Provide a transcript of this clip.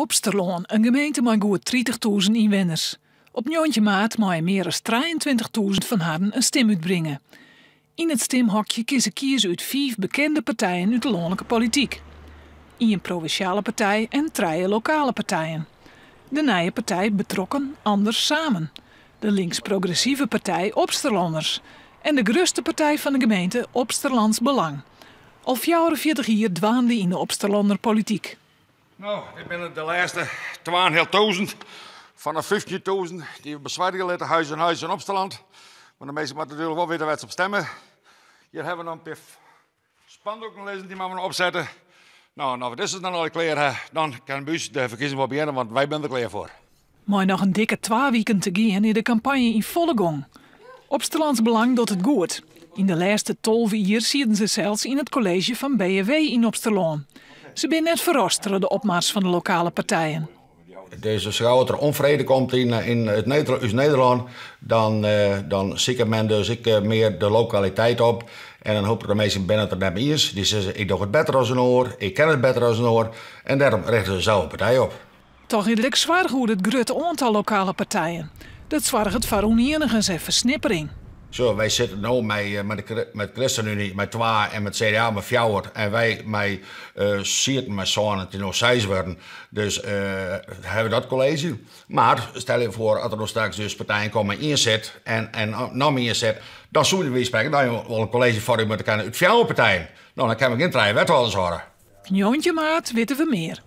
Opsterlân, in gemeente mei goed 30.000 ynwenners. Op 19 maart meie mear as 23.000 fan harren in stim útbringe. Yn it stimhokje kinne se kieze út fiif bekende partijen út de lanlike polityk. Ien provinsjale partij en trije lokale partijen. De nije partij Betrokken Anders Samen. De links-progressive partij Opsterlanners. En de grutste partij fan de gemeente Opsterlands Belang. Al 44 jier dwaande yn de Opsterlanner polityk. No, dit binne de lêste 2.500 fan de 15.000 dy't we besoargje litte, huis oan huis yn Opsterland. Want de minsken moatte natuerlik wol witte wêr't se op stimme. Hjir hawwe we noch in pear spandoeken lizzen, dy moatte we noch opsette. No, as we dizze dan al klear ha, dan kin by ús de ferkiezing wol begjinne, want wy binne der klear foar. Mei noch in dikke 2 wiken te gean is de kampanje yn folle gong. Opsterlands Belang docht it goed. Yn de lêste 12 jier sieten se sels yn it kolleezje fan BFW yn Opsterlân. Se binne net ferrast troch de opmars fan de lokale partijen. Dus sa gau der ûnfrede komt yn it ús Nederlân, dan siket men dus ek mear de lokaliteit op. En in hoop de minsken binne it der net mei iens. Dy sizze, ik doch it better as in oar, ik ken it better as in oar. En dêrom richte se sels in partij op. Toch is der ek soarch oer it grutte oantal lokale partijen. Dat soarget foar ûnienigens en fersnippering. Zo, wy sitte no mei de ChristenUnie mei twa en mei it CDA mei fjouwer. En wy mei sieten mei sân en it is no seis wurden. Dus hawwe we dat kolleezje. Mar stel je foar, as der no straks dus partijen komme mei ien sit en noch ien sit, dan soene wy sprekken dan wol in kolleezje foarmje moatte kinne út fjouwer partijen. No, dan kinne we gjin trije wethâlders hâlde. 19 maart witte we mear.